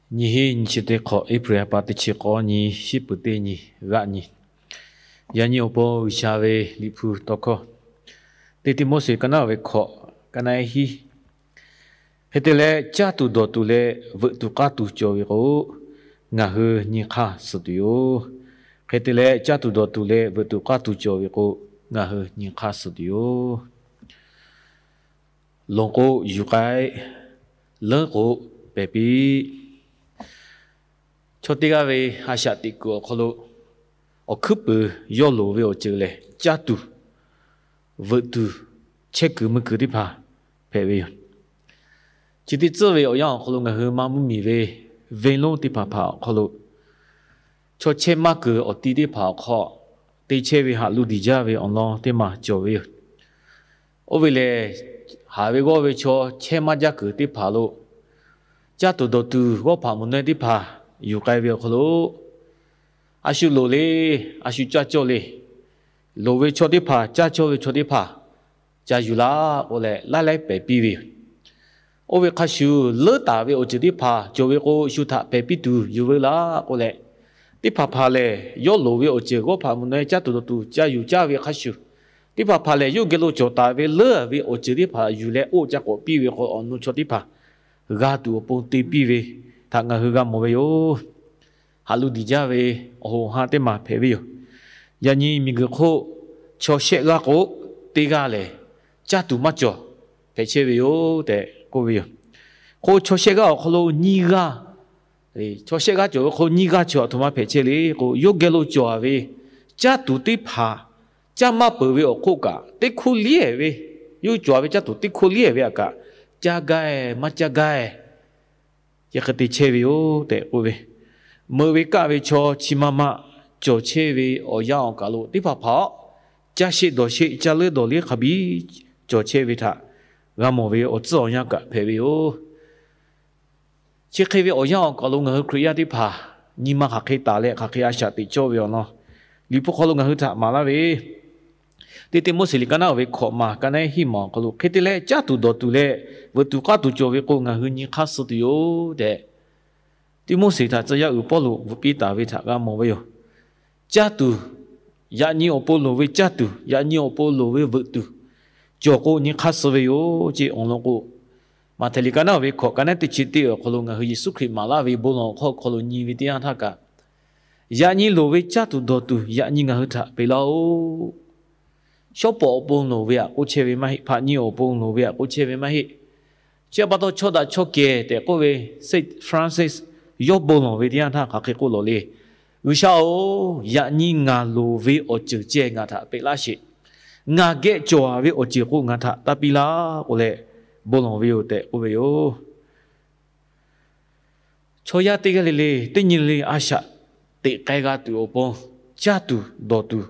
Nyiˇ hinˉ nyiˇ chi teˇ hk'awꞈ, April ha pa teˇ chi k'awˇ nyi, shiˉ puˍ teˇ nyi, g'aˆ nyi. Yaꞈ nyi awˬ pon G'uiˬsha ve Liꞈ hpu tawˇ hkawˇ, Teˇ Tiˆmoˉseˍ ka naˉ ve hkawꞈ, ka naˉ hiˉ. Hk'e te leh, caˇ tuˬ dawˬ tuˬ leh veuꞈ tuˬ k'aˇ tuˬ cawˬ ve k'o, ngaˬ hui nyi hk'aˇ suh tuˬ yoˬ. Hk'e te leh, caˇ tuˬ dawˬ tuˬ leh veuꞈ tuˬ k'aˇ tuˬ cawˬ ve k'o, ngaˬ hui nyi hk'aˇ suh tuˬ yoˬ. Lonˍ k'o yuˬ k'ai, leuˉ k'o pehˬ piˇ. Chaw teˇ g'aˇ ve a shaꞈ teꞈ kuiˬ awˬ hk'aw lo, awˬ hkuiˉ puiˍ yawˇ loˍ ve awˬ ceuˬ lehˬ, caˇ tuˬ, veuꞈ tuˬ, chehˇ kuiˬ mui kuiˬ teˇ hpaˍ hpehꞈ ve yoˬ. Chi teˇ tcuhˉ ve awˬ yanˇ awˬ hk'aw lo ngaˬ hui maˇ mvuhˇmiˬ ve venˇ lonˉ teˇ hpaˍ hpaˍ awˬ hk'aw lo, chaw chehˇ maˇ kuiˬ awˬ ti teˇ hpaˍ awˬ hk'aw te chehˇ ve haꞈ lu diˬ jaˇ ve awˬ lawn teˇ maˬ cawˬ ve yoˬ. Oˇ ve lehˬ, haˍ ve g'awˇ ve chaw chehˇ maˇ jaˇ kuiˬ teˇ hpaˍ lo, caˇ tuˬ dawˬ tuˬ g'awˇ hpaꞈ mvuhˬ naweh teˇ hpaˍ yuˬ k'ai ve awˬ hk'aw lo, a shu loˍ le, a shu caˇ cawˇ le. Loˍ ve chaw teˇ hpaˍ, caˇ cawˇ ve chaw teˇ hpaˍ, ca yuˬ laˇ k'oˆ leh, laiˉ laiˉ pehˬ piˇ ve yoˬ. Oˇ ve hk'a shuˍ, leuˉ taˍ ve awˬ ceuˬ teˇ hpaˍ cawˬ ve k'o, shu htaꞈ pehˬ piˇ tuˬ yuˬ ve laˇ k'oˆ leh, teˇ hpaˍ hpaˍ lehˬ, yawˇ loˍ ve awˬ ceuˬ g'awˇ hpaꞈ mvuhˬ naweh caˇ tuˬ dawˬ tuˬ ca yuˬ caˇ ve hk'a shuˍ, teˇ hpaˍ hpaˍ lehˬ, yawˇ geh lo cawˬ taˍ ve leuˉ ve awˬ ceuˬ teˇ hpaˍ yuˬ leh oˇ caˇ k'awꞈ piˇ ve k'o, awˬ nu chaw teˇ hpaˍ g'a tuˬ awˬ pon te piˇ ve htaꞈ ngaˬ hui g'a mawˬ ve yoˬ. Haꞈ lu diˬ jaˇ ve awˬ hoꞈ ha teˇ maˬ hpehꞈ ve yoˬ. Yaꞈ nyi miˬguiˬ hk'oˆ chaw shehˆ g'aˇ k'o, teˇ g'aˇ lehˬ, caˇ tuˬ maˇ cawˬ hpehꞈ chehˇ ve yoˬ tehꞈ k'oˆ ve yoˬ. K'o, chaw shehˆ g'aˇ awˬ hk'aw lo nyiˇ g'aˇ, chaw shehˆ g'aˇ cawˬ ve hk'aw lo nyiˇ g'aˇ chi aˬ htoꞈ ma hpehꞈ chehˇ le k'o, yawˇ geh lo cawˬ ve caˇ tuˬ teˇ hpaˍ, caˇ maˇ peuˬ ve awˬ hk'oˆ kaꞈ, teˇ hkoˇ liˇ ehˍ ve, yawˇ cawˬ ve caˇ tuˬ teˇ hkoˇ liˇ ehˍ ve htaꞈ kaꞈ, caˇ gaˇ maˇ caˇ gaˇ, chi hk'e te chehˇ ve yoˬ tehꞈ k'oˆ ve, meuꞈ ve kaˆ ve chaw chi ma ma cawˬ chehˇ ve awˬ yanˇ awˬ kaˬ lo teˇ hpaˍ hpaˍ aw, caˇ sheˆ dawˬ sheˆ, caˇ leuˉ dawˬ liˇ hk'a biˇ cawˬ chehˇ ve htaꞈ g'a mawˬ ve awˬ tcuhˉ awˬ yanˇ kaꞈ hpehꞈ ve yoˬ. Chi hk'e ve awˬ yanˇ awˬ kaˬ lo ngaˬ hui Hkriꞈ yaˇ teˇ hpaˍ nyi ma hk'aˬ hk'e taˍ leh hk'aˬ hk'e a shaꞈ teꞈ cawˇ ve awˬ lawn, Liꞈ hpu hk'aw lo ngaˬ hui htaꞈ maˍ laˇ ve, Teˇ Tiˆmoˉseˍ liꞈ ka naˉ ve hkawꞈ maˬ ka naˉ hiˆ maˬ awˬ hk'aw lo, hk'e te leh caˇ tuˬ dawˬ tuˬ leh veuꞈ tuˬ k'aˇ tuˬ cawˬ ve k'o, ngaˬ hui nyi hk'aˇ suh tuˬ yoˬ tehꞈ, Tiˆmoˉseˍ htaꞈ tcuh yaˇ uiˍ Pawˇluꞈ bvuhꞈ piˇ taˍ ve htaꞈ g'a mawˬ ve yoˬ. Caˇ tuˬ, yaꞈ nyi awˬ pon loˍ ve caˇ tuˬ, yaꞈ nyi awˬ pon loˍ ve veuꞈ tuˬ cawˬ k'o, nyi hk'aˇ suh ve yoˬ ce awˬ lawn k'o, Maꞈhtehˍ liꞈ ka naˉ ve hkawꞈ ka naˉ teˇ chi teˇ awˬ hk'aw lo ngaˬ hui Yeˍsuˆ Hkriꞈ maˍ laˇ ve bon lawˬ hk'aw hk'aw lo nyi ve teˇ yanˇ htaˇ kaꞈ, yaꞈ nyi loˍ ve caˇ tuˬ dawˬ tuˬ yaꞈ nyi ngaˬ hui htaꞈ peꞈ laˇ-oˆ. Shawˉ pawˍ awˬ pon loˍ ve htaꞈ k'oˆ chehˇ ve maˇ heˆ. Hpaꞈ nyi awˬ pon loˍ ve htaꞈ k'oˆ chehˇ ve maˇ heˆ. Chi pa taw chaw daꞈ chaw kehˬ tehꞈ k'oˆ ve Saint Francis yawˇ bon lawˬ ve teˇ yanˇ htaˇ hk'aˬ hk'e k'oˆ lawˬ le. G'uiˬsha-oˬ, yaꞈ nyi ngaˬ loˍ ve awˬ ceuˬ ceh ngaˬ htaꞈ peꞈ laˇ sheˍ. Ngaˬ geh cawˬ ve awˬ ceuˬ k'o ngaˬ htaꞈ taˇ piˇ laˇ k'oˆ leh bon lawˬ ve yoˬ tehꞈ k'oˆ ve yoˬ. Chaw yaˇ teˇ g'aˇ le le, teˇ nyi le a shaꞈ teꞈ k'ai g'a tuˬ awˬ pon caˇ tuˬ dawˬ tuˬ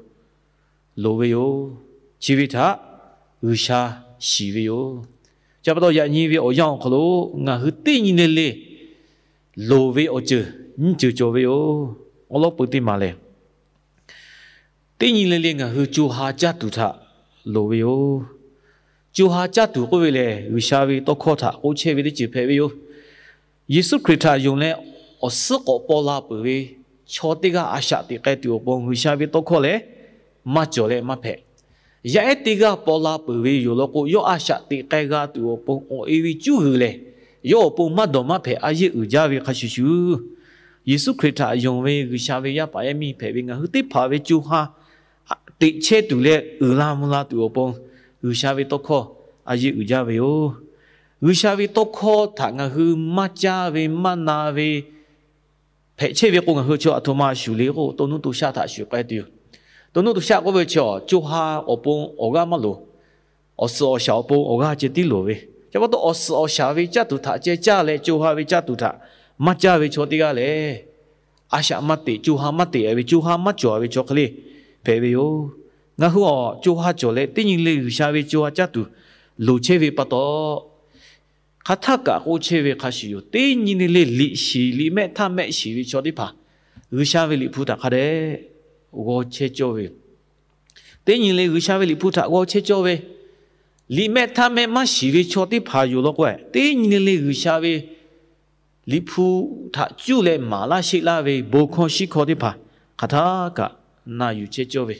loˍ ve yoˬ. Chi ve htaꞈ G'uiˬsha shiˍ ve yoˬ. Chi pa taw yaꞈ nyi ve awˬ yanˇ awˬ hk'aw lo ngaˬ hui teˇ nyi le le loˍ ve awˬ ceuˬ nyiˇ ceuˬ cawˬ ve yoˬ. Awˉ lawˉ peu teˇ maˬ lehˬ, teˇ nyi le le ngaˬ hui co ha caˇ tuˬ htaꞈ loˍ ve yoˬ. Co ha caˇ tuˬ k'oˆ ve lehˬ, G'uiˬsha ve tawˇ hkawˇ htaꞈ k'oˆ chehˇ ve teˇ ceuˬ hpehꞈ ve yoˬ. Yeˍsuˆ Hkriꞈ htaꞈ yonˍ leh awˬ suhˉ k'awꞈ paw la peuˬ ve chaw teˇ g'aˇ a shaꞈ teꞈ k'ai tuˬ awˬ pon G'uiˬsha ve tawˇ hkawˇ lehˬ maˇ cawˬ leh maˇ hpehꞈ. Yaˇ ehˉ teˇ g'aˇ paw la peuˬ ve yoˬ law k'o, yawˇ a shaꞈ teꞈ k'ai g'a tuˬ awˬ pon awˬ e ve cuˇ g'uiˬ lehˬ, yawˇ awˬ pon maˇ dawˬ maˇ hpehꞈ a yeˇ uiˍ jaˇ ve hk'a shuˍ shuˍ, Yeˍsuˆ Hkriꞈ htaꞈ yonˍ ve G'uiˬsha ve yaˇ paˍ yaˇ miˇ hpehꞈ ve ngaˬ hui teˇ hpaˍ ve co ha teꞈ chehˇ tuˬ leh uiˍ la mvuh la tuˬ awˬ pon G'uiˬsha ve tawˇ hkawˇ a yeˇ uiˍ jaˇ ve yoˬ. G'uiˬsha ve tawˇ hkawˇ htaꞈ ngaˬ hui maˇ caˇ ve maˇ na ve hpehꞈ chehˇ ve k'o, ngaˬ hui chaw aˬ htoꞈ ma shuˍ le k'o, to nuˇ to shaˆ htaꞈ shuˍ k'ai tuˬ yoˬ. To nuˇ to shaˆ k'oˆ ve chi co ha awˬ pon awˬ g'aˇ maˇ loˍ. Awˬ suhˍ awˬ shaˍ awˬ pon awˬ g'aˇ ceh tiˉ loˍ ve. Chi pa taw awˬ suhˍ awˬ shaˍ ve caˇ tuˬ htaꞈ ceh caˇ leh co ha ve caˇ tuˬ htaꞈ maˇ caˇ ve chaw teˇ g'aˇ lehˬ, a shaꞈ maˇ teꞈ, co ha maˇ teꞈ ve, co ha maˇ cawˬ ve chaw hk'e le hpehꞈ ve yoˬ. Ngaˬ hui awˬ co ha cawˬ leh teˇ nyi le G'uiˬsha ve co ha caˇ tuˬ loˍ chehˇ ve pa taw, hk'aˬ htaˇ kaꞈ k'oˆ chehˇ ve hk'a shuˍ yoˬ. Teˇ nyi le le liꞈ shiˍ, liꞈ mehˆ htaˇ mehˆ shiˍ ve chaw teˇ hpaˍ G'uiˬsha ve Liꞈ hpu htaꞈ hk'a dehꞈ g'aw chehˇ cawˇ ve yoˬ. Teˇ nyi le G'uiˬsha ve Liꞈ hpu htaꞈ g'aw chehˇ cawˇ ve, liꞈ mehˆ htaˇ mehˆ maˇ shiˍ ve chaw teˇ hpaˍ yoˬ law k'o, teˇ nyi le le G'uiˬsha ve Liꞈ hpu htaꞈ cuˇ leh maˍ laˇ sheˆ laˇ ve bon hkawˇ shiˉ hkawˇ teˇ hpaˍ hk'aˬ htaˇ kaꞈ na yuˬ chehˇ cawˇ ve,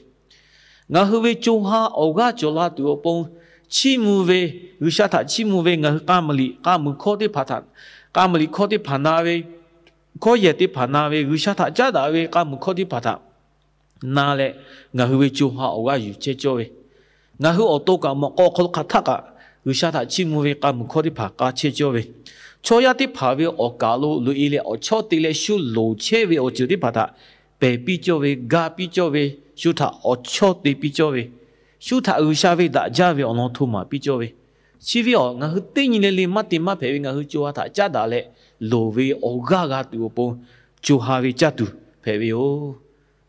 ngaˬ hui ve co ha awˬ g'aˇ cawˬ la tuˬ awˬ pon, chiˇ mvuh ve, G'uiˬsha htaꞈ chiˇ mvuh ve ngaˬ hui k'a maˍ liꞈ k'a muiˬ hkawˇ teˇ hpaˍ htaꞈ, k'a maˍ liꞈ hkawˇ teˇ hpaˍ na ve, hkawˇ yehˬ teˇ hpaˍ na ve, G'uiˬsha htaꞈ caˉ daꞈ ve k'a muiˬ hkawˇ teˇ hpaˍ htaꞈ na leh, ngaˬ hui ve co ha awˬ g'aˇ yuˬ chehˇ cawˇ ve, ngaˬ hui awˬ to kaꞈ mawꞈ k'aw awˬ hk'aw lo hk'aˬ htaˇ kaꞈ G'uiˬsha htaꞈ chiˇ mvuh ve k'a muiˬ hkawˇ teˇ hpaˍ k'a chehˇ cawˇ ve, chaw yaˇ teˇ hpaˍ ve awˬ kaˍ lo loꞈ e leh awˬ chawˇ te leh shu loˍ chehˇ ve awˬ ceuˬ teˇ hpaˍ htaꞈ pehˬ piˇ cawˇ ve, ga piˇ cawˇ ve, shu htaꞈ awˬ chawˇ te piˇ cawˇ ve, shu htaꞈ G'uiˬsha ve daꞈ jaˇ ve awˬ lawn hto maˍ piˇ cawˇ ve, chi ve awˬ ngaˬ hui teˇ nyi le le maˇ te maˇ hpehꞈ ve ngaˬ hui co ha htaꞈ caˉ daꞈ leh loˍ ve awˬ g'aˇ g'a tuˬ awˬ pon, co ha ve caˇ tuˬ hpehꞈ ve yoˬ.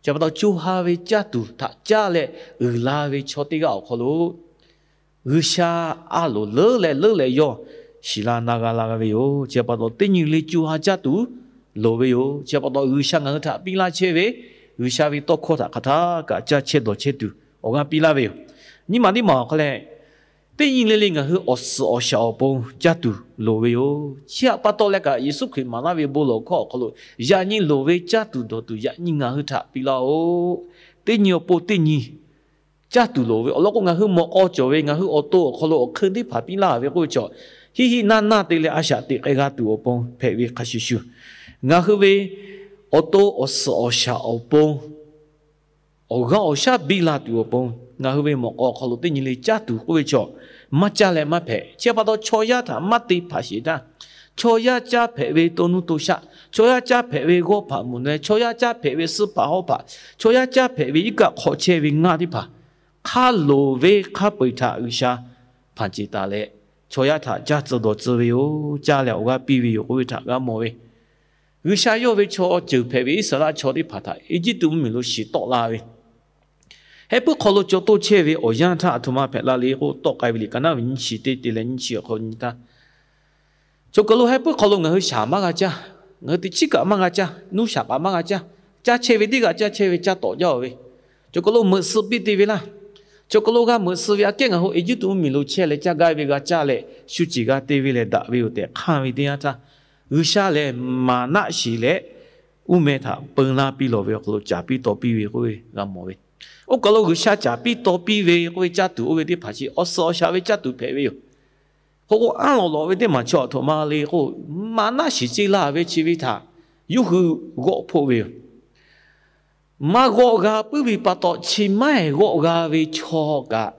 Chi pa taw co ha ve caˇ tuˬ htaꞈ caˇ leh uiˍ la ve chaw teˇ g'aˇ awˬ hk'aw lo G'uiˬsha a loˍ leuˉ leh leuˉ leh yawˇ shiˍ la na g'a la g'a ve yoˬ. Chi pa taw teˇ nyi le co ha caˇ tuˬ loˍ ve yoˬ. Chi pa taw G'uiˬsha ngaˬ hui htaꞈ piˇ laˇ chehˇ ve G'uiˬsha ve tawˇ hkawˇ htaꞈ hk'aˬ htaˇ kaꞈ caˇ chehˇ dawˬ chehˇ tuˬ awˬ g'aˇ piˇ laˇ ve yoˬ. Nyiˇ maˬ teˇ maˬ awˬ hk'aw leh, teˇ nyi le le ngaˬ hui awˬ suhˍ awˬ shaˍ awˬ pon caˇ tuˬ loˍ ve yoˬ. Chi htaꞈ pa taw leh kaꞈ Yeˍsuˆ Hkriꞈ maˍ laˇ ve bon lawˬ hkawˇ awˬ hk'aw lo yaꞈ nyi loˍ ve caˇ tuˬ dawˬ tuˬ yaꞈ nyi ngaˬ hui htaꞈ piˇ laˇ-oˆ. Teˇ nyi awˬ pon teˇ nyi caˇ tuˬ loˍ ve awˬ lawn k'o, ngaˬ hui mawꞈ k'aw cawˬ ve ngaˬ hui awˬ to awˬ hk'aw lo awˬ hk'eun teˇ hpaˍ piˇ laˇ ve k'oˆ ve chaw, hiˆ hiˆ naˇ naˇ te leh a shaꞈ teꞈ k'ai g'a tuˬ awˬ pon hpehꞈ ve hk'a shuˍ shuˍ, ngaˬ hui ve awˬ to awˬ suhˍ awˬ shaˍ awˬ pon awˬ g'aˇ awˬ shaˉ biˇ la tuˬ awˬ pon, ngaˬ hui ve mawꞈ k'aw awˬ hk'aw lo teˇ nyi le caˇ tuˬ k'oˆ ve chaw, maˇ caˇ leh maˇ hpehꞈ. Chi pa taw chaw yaˇ htaꞈ maˇ te hpaˍ sheˍ htaˇ, chaw yaˇ caˇ hpehꞈ ve to nuˇ to shaˆ, chaw yaˇ caˇ hpehꞈ ve g'awˇ hpaꞈ mvuhˬ neh, chaw yaˇ caˇ hpehꞈ ve suhˉ hpaꞈ hawˉ hpaꞈ, chaw yaˇ caˇ hpehꞈ ve iˉ kaˆ hk'aw chehˇ ve ngaˇ teˇ hpaˍ, hk'a loˍ ve hk'a peu-eˬ htaꞈ G'uiˬsha hpanˍ ceˬ taˍ leh, chaw yaˇ htaꞈ caˇ tcuh dawˬ tcuh ve yoˬ. Caˇ leh awˬ g'aˇ piˇ ve yoˬ k'oˆ ve htaꞈ g'a mawˬ ve, G'uiˬsha yawˇ ve chaw ceuˬ hpehꞈ ve Iˉsaˍreˍlaˆ chaw teˇ hpaˍ htaꞈ Eˇjiˇtuꞈ mvuhˇmiˬ lo shiˍ tawˆ la ve, heh puiˉ hk'aw lo caw toˇ chehˇ ve awˬ yanˇ htaˇ aˬ htoꞈ ma hpehꞈ la le k'o, tawˆ k'ai ve liꞈ ka naˉ ve nyiˇ chi teˇ te leh nyiˇ chi awˬ hk'aw lo nyi htaˇ, chaw kaˬ lo heh puiˉ hk'aw lo ngaˬ hui shaˍ maˇ g'a caˇ, ngaˬ hui teꞈ chiˉ kaꞈ maˇ g'a caˇ, nuˇ shaˍ kaꞈ maˇ g'a caˇ, caˇ chehˇ ve teˇ g'aˇ caˇ chehˇ ve caˇ tawˍ jaˇ-oˬ ve, chaw kaˬ lo meuꞈ suh piˇ te ve laˇ. Chaw kaˬ lo g'a meuꞈ suh ve aꞈ kehˉ ngaˬ hui Eˇjiˇtuꞈ mvuhˇmiˬ lo chehˇ leh caˇ gaˇ ve g'a caˇ leh shu ceˬ g'a te ve leh daꞈ ve yoˬ tehꞈ hk'anˇ ve teˇ yanˇ htaˇ, G'uiˬsha lehˬ maˍnaˆ shiˍ leh uˉ meh htaꞈ peu laˇ piˇ lawˬ ve awˬ hk'aw lo caˍ piˇ taw piˇ ve k'oˆ ve g'a mawˬ ve. Oˇ kaˬ lo G'uiˬsha caˍ piˇ taw piˇ ve k'oˆ ve caˇ tuˬ oˇ ve teˇ hpaˍ chi awˬ suhˍ awˬ shaˍ ve caˇ tuˬ hpehꞈ ve yoˬ. Hk'aw k'o, anˉ lawꞈ lawꞈ ve teˇ maˬ chaw aˬ htoꞈ ma le k'o, maˍnaˆ shiˍ ceˇ laˇ ve chi ve htaꞈ yawˇ hui g'awˆ hpoˆ ve yoˬ. Maˇ g'awˆ g'a puiˉ ve pa taw, chi maˇ heˆ g'awˆ g'a ve chaw kaꞈ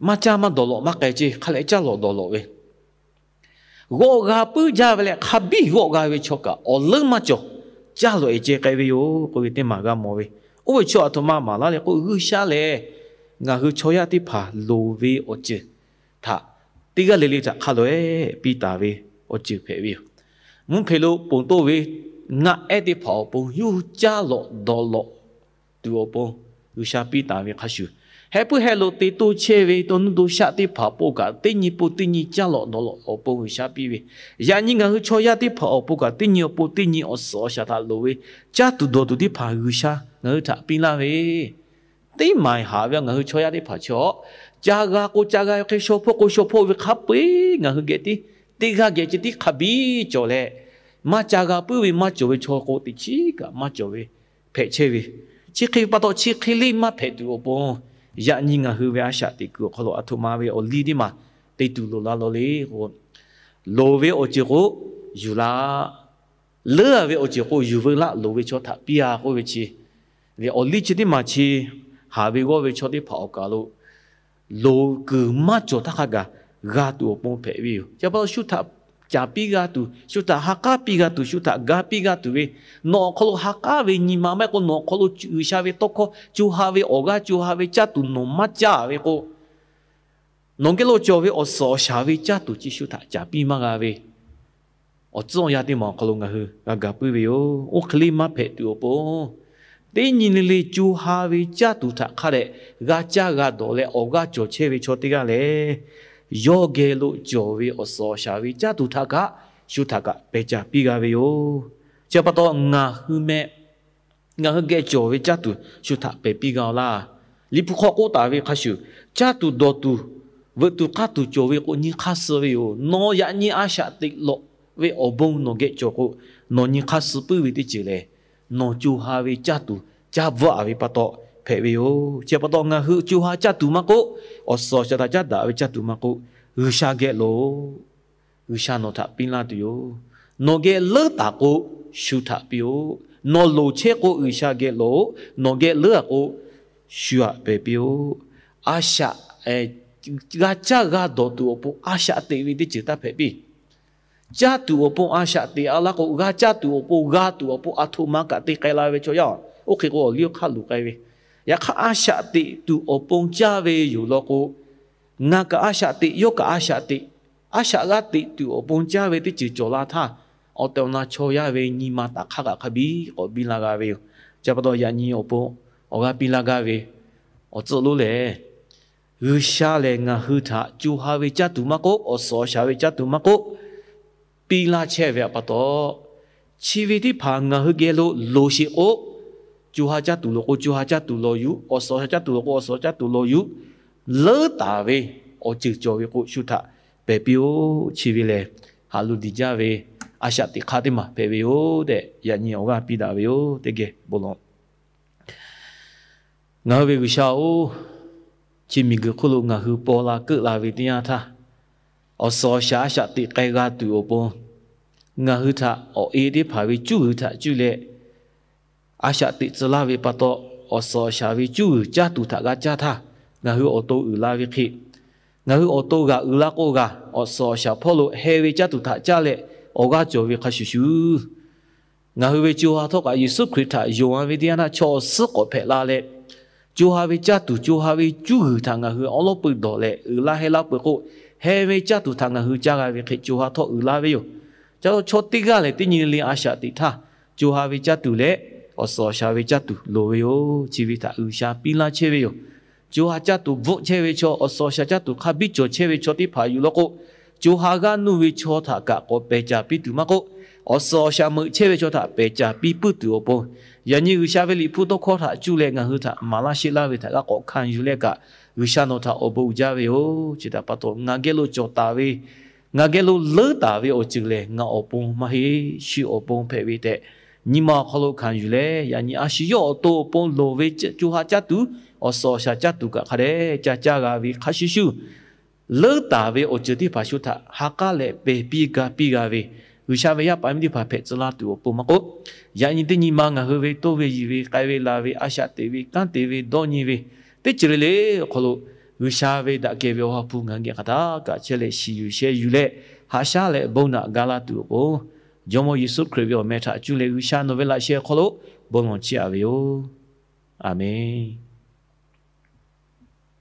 maˇ caˇ maˇ dawˬ lawꞈ maˇ k'ai ceˇ, hk'a leh caˇ lawꞈ dawˬ lawꞈ ve, g'awˆ g'a puiˉ jaˇ ve leh hk'a biˇ g'awˆ g'a ve chaw kaꞈ awˬ leuˉ maˇ cawˬ, caˇ lawꞈ e ceh k'ai ve yoˬ k'oˆ ve teˇ maˬ g'a mawˬ ve. Oˇ ve chaw aˬ htoꞈ ma maˍ laˇ le k'o, G'uiˬsha lehˬ ngaˬ hui chaw yaˇ teˇ hpaˍ loˍ ve awˬ ceuˬ htaꞈ teˇ g'aˇ le le htaꞈ hk'a lawꞈ e piˇ taˍ ve awˬ ceuˬ hpehꞈ ve yoˬ. Mvuhˇ hpehꞈ lo ponˬ toˇ ve ngaˆ ehˉ teˇ hpaˍ awˬ pon yawˇ hui caˇ lawꞈ dawˬ lawꞈ tuˬ awˬ pon G'uiˬsha piˇ taˍ ve hk'a shuˍ, heh puiˉ heh lo te toˇ chehˇ ve to nuˇ to shaˆ teˇ hpaˍ awˬ pon kaꞈ teˇ nyi pon teˇ nyi caˇ lawꞈ dawˬ lawꞈ awˬ pon G'uiˬsha piˇ ve, yaꞈ nyi ngaˬ hui chaw yaˇ teˇ hpaˍ awˬ pon kaꞈ teˇ nyi awˬ pon teˇ nyi awˬ suhˍ awˬ shaˍ htaꞈ loˍ ve caˇ tuˬ dawˬ tuˬ teˇ hpaˍ G'uiˬsha ngaˬ hui htaꞈ piˇ laˇ ve, teˇ maˬ haꞈ ve ngaˬ hui chaw yaˇ teˇ hpaˍ chaw ca g'a k'o ca g'a ve hk'e, shaw hpoˆ k'o shaw hpoˆ ve hk'a peu-eˬ ngaˬ hui geh tiˉ teˇ g'aˇ geh ceh tiˉ hk'a biˇ cawˬ leh, maˇ ca g'a puiˉ ve maˇ cawˬ ve chaw k'o teꞈ chiˉ kaꞈ maˇ cawˬ ve hpehꞈ chehˇ ve. Chi hk'e pa taw, chi hk'e le maˇ hpehꞈ tuˬ awˬ pon, yaꞈ nyi ngaˬ hui ve a shaꞈ teꞈ kuiˬ awˬ hk'aw lo aˬ htoꞈ ma ve awˬ liˇ teˇ maˬ te tuˬ loˍ la law le k'o, loˍ ve awˬ ceuˬ k'o yuˬ la, leuˉ-a ve awˬ ceuˬ k'o yuˬ veu laˆ, loˍ ve chaw htaꞈ piˇ-a k'oˆ ve chi ve awˬ liˇ chi teˇ maˬ chi haˍ ve g'awˇ ve chaw teˇ hpaˍ awˬ kaˬ lo loˍ kuiˬ maˇ cawˬ htaˇ hk'a gaˬ g'a tuˬ awˬ pon hpehꞈ ve yoˬ. Chi pa taw shu htaꞈ caˍ piˇ g'a tuˬ, shu htaꞈ ha k'aˉ piˇ g'a tuˬ, shu htaꞈ ga piˇ g'a tuˬ ve, nawˬ awˬ hk'aw lo ha k'aˉ ve nyi ma maˇ heˆ k'o nawˬ awˬ hk'aw lo G'uiˬsha ve tawˇ hkawˇ co ha ve awˬ g'aˇ co ha ve caˇ tuˬ nawˬ maˇ caˇ ve k'o, nawˬ geh lo cawˬ ve awˬ suhˍ awˬ shaˍ ve caˇ tuˬ chi shu htaꞈ caˍ piˇ maˇ g'a ve awˬ tcuhˉ awˬ yanˇ teˇ maˬ awˬ hk'aw lo ngaˬ hui g'a ga puiˉ ve yoˬ. Oˇ hk'e le maˇ hpehꞈ tuˬ awˬ pon, teˇ nyi le le co ha ve caˇ tuˬ htaꞈ hk'a dehꞈ g'a caˇ g'a dawˬ leh awˬ g'aˇ cawˬ chehˇ ve chaw teˇ g'aˇ lehˬ, yawˇ geh lo cawˬ ve awˬ suhˍ awˬ shaˍ ve caˇ tuˬ htaꞈ kaꞈ shu htaꞈ kaꞈ pehˬ caˍ piˇ g'a ve yoˬ. Chi pa taw ngaˬ hui meh, ngaˬ hui geh cawˬ ve caˇ tuˬ shu htaꞈ pehˬ piˇ g'a-oˬ laˇ. Liꞈ hpu hk'aw k'oˆ taˍ ve hk'a shuˍ, caˇ tuˬ dawˬ tuˬ, veuꞈ tuˬ k'aˇ tuˬ cawˬ ve k'o nyi hk'aˇ suh ve yoˬ. Nawˬ yaꞈ nyi a shaꞈ teꞈ lawꞈ ve awˬ bon nawˬ geh cawˬ k'o, nawˬ nyi hk'aˇ suh puiˉ ve teˇ ceuˬ lehˬ, nawˬ co ha ve caˇ tuˬ caˇ bvuhˆ ve pa taw hpehꞈ ve yoˬ. Chi pa taw ngaˬ hui co ha caˇ tuˬ maˇ k'oˆ, awˬ suhˍ awˬ shaˍ htaꞈ caˉ daꞈ ve caˇ tuˬ maˇ k'oˆ, G'uiˬsha geh loˍ. G'uiˬsha nawˬ htaꞈ piˇ laˇ tuˬ yoˬ. Nawˬ geh leuˉ taˍ k'o, shu htaꞈ piˇ-oˆ. Nawˬ loˍ chehˇ k'o, G'uiˬsha geh loˍ. Nawˬ geh leuˉ-a k'o, shu htaꞈ pehˬ piˇ-oˆ. A shaꞈ, g'a caˇ g'a dawˬ tuˬ awˬ pon a shaꞈ teꞈ ve teˇ ceuˬ taˇ hpehꞈ piˇ. Caˇ tuˬ awˬ pon a shaꞈ teꞈ-a laˇ k'o, g'a caˇ tuˬ awˬ pon, g'a tuˬ awˬ pon aˬ htoꞈ ma kaꞈ te k'ai la ve chaw yaˇ-oˬ, oˇ hk'e k'o awˬ liˇ awˬ hk'aˇ luˬ k'ai ve. Yaꞈ hk'aˇ, a shaꞈ teꞈ tuˬ awˬ pon caˇ ve yoˬ law k'o, ngaˬ kaꞈ a shaꞈ teꞈ, yawˇ kaꞈ a shaꞈ teꞈ, a shaꞈ g'a teꞈ tuˬ awˬ pon caˇ ve teˇ ceuˬ cawˬ la htaˇ, awˬ tehˬ awˬ na chaw yaˇ ve nyi ma taꞈ hk'aˇ kaꞈ hk'a biˇ k'awꞈ biˇ la g'a ve yoˬ. Chi pa taw yaꞈ nyi awˬ pon awˬ g'aˇ piˇ laˇ gaˇ ve awˬ tcuhˆ lonˉ lehˬ, G'uiˬsha lehˬ ngaˬ hui htaꞈ co ha ve caˇ tuˬ maˇ k'oˆ, awˬ suhˍ awˬ shaˍ ve caˇ tuˬ maˇ k'oˆ, piˇ laˇ chehˇ ve pa taw, chi ve teˇ hpaˍ ngaˬ hui geh lo loˍ sheˍ k'o, co ha caˇ tuˬ loˍ k'o co ha caˇ tuˬ lawˬ yuˬ, awˬ suhˍ awˬ shaˍ caˇ tuˬ loˍ k'o awˬ suhˍ caˇ tuˬ lawˬ yuˬ, leuˉ taˍ ve awˬ ceuˬ cawˬ ve k'o, shu htaꞈ pehˬ piˇ-oˆ. Chi ve lehˬ, haꞈ lo diˍ jaˇ ve a shaꞈ teꞈ hk'aˇ teˇ maˬ hpehꞈ ve yoˬ tehꞈ, yaꞈ nyi awˬ g'aˇ piˇ daꞈ ve yoˬ. Teˇ geh bon lawˬ. Ngaˬ hui ve G'uiˬsha-oˬ, chi miˬguiˬ hk'oˆ lo ngaˬ hui paw la keuˆ la ve teˇ yanˇ htaˇ, awˬ suhˍ awˬ shaˍ a shaꞈ teꞈ k'ai g'a tuˬ awˬ pon, ngaˬ hui htaꞈ awˬ e teˇ hpaˍ ve cuˇ g'uiˬ htaꞈ cuˇ leh, a shaꞈ teꞈ tcuh laˇ ve pa taw, awˬ suhˍ awˬ shaˍ ve cuˇ g'uiˬ caˇ tuˬ htaꞈ g'a caˇ htaˇ, ngaˬ hui awˬ to uiˍ la ve hk'e, ngaˬ hui awˬ to g'aꞈ uiˍ la k'o g'aꞈ, awˬ suhˍ awˬ shaˍ hpawˇ lo heh ve caˇ tuˬ htaꞈ caˇ leh awˬ g'aˇ cawˬ ve hk'a shuˍ shuˍ, ngaˬ hui ve co ha htawˇ kaꞈ Yeˍsuˆ Hkriꞈ htaꞈ yonˍ a ve teˇ yanˇ htaˇ chaw awˬ suhˉ k'awꞈ hpehꞈ la leh, co ha ve caˇ tuˬ, co ha ve cuˇ g'uiˬ htaꞈ ngaˬ hui awˉ lawˉ peuˬ dawˬ leh uiˍ laˇ heh laˇ peuˬ k'o, heh ve caˇ tuˬ htaꞈ ngaˬ hui caˇ g'a ve hk'e co ha htawˇ uiˍ la ve yoˬ. Ca lo chaw teˇ g'aˇ lehˬ teˇ nyi le a shaꞈ teꞈ htaˇ, co ha ve caˇ tuˬ leh awˬ suhˍ awˬ shaˍ ve caˇ tuˬ loˍ ve yoˬ. Chi ve htaꞈ G'uiˬsha piˇ laˇ chehˇ ve yoˬ. Co ha caˇ tuˬ bvuhˆ chehˇ ve chaw, awˬ suhˍ awˬ shaˍ caˇ tuˬ hk'a biˇ cawˬ chehˇ ve chaw teˇ hpaˍ yuˬ law k'o, co ha g'aˇ nuˇ ve chaw htaꞈ kaꞈ k'awꞈ pehˬ caˍ piˇ tuˬ maˇ k'oˆ, awˬ suhˍ awˬ shaˍ meuꞈ chehˇ ve chaw htaꞈ pehˬ caˍ piˇ puiˉ tuˬ awˬ pon, yaꞈ nyi G'uiˬsha ve Liꞈ hpu tawˇ hkawˇ htaꞈ cuˇ leh ngaˬ hui htaꞈ maˍ laˇ sheˆ laˇ ve htaꞈ g'a k'awꞈ hkanˍ yuˬ leh kaꞈ, G'uiˬsha nawˬ htaꞈ awˬ bon uiˍ jaˇ ve yoˬ. Chi htaꞈ pa taw, ngaˬ geh lo cawˬ taˍ ve, ngaˬ geh lo leuˉ taˍ ve awˬ ceuˬ lehˬ, ngaˬ awˬ pon maˇ heˆ, shu awˬ pon hpehꞈ ve tehꞈ, nyi ma awˬ hk'aw lo hkanˍ yuˬ leh, yaꞈ nyi a shu yawˇ awˬ to awˬ pon loˍ ve co ha caˇ tuˬ, awˬ suhˍ awˬ shaˍ caˇ tuˬ kaꞈ hk'a dehꞈ ca caˇ g'a ve hk'a shuˍ shuˍ, leuˉ taˍ ve awˬ ceuˬ teˇ hpaˍ shu htaꞈ ha k'aˉ leh pehˬ piˇ ga piˇ g'a ve, G'uiˬsha ve yaˇ paˍ miˇ teˇ hpaˍ hpehꞈ tcuh laˇ tuˬ awˬ pon maˇ k'oˆ, yaꞈ nyi teˇ nyi ma ngaˬ hui ve toˇ ve yiˬ ve k'ai ve la ve a shaꞈ teꞈ ve kanˉ te ve dawˇ nyi ve, teˇ ceuˬ le le awˬ hk'aw lo G'uiˬsha ve daꞈ kehˬ ve awˬ ha hpu ngaˬ hui geh hk'aˬ htaˇ kaꞈ chehˇ leh shiˍ yuˬ sheh yuˬ leh, haꞈ shaˉ leh bon naꞈ ga laˇ tuˬ awˬ pon, Jawˇmawˇ Yeˍsuˆ Hkriꞈ ve awˬ meh htaꞈ cuˇ leh G'uiˬsha nawˬ ve laꞈ sheh awˬ hk'aw lo bon lawˬ chehˇ-a ve yoˬ. Aˬmenˍ.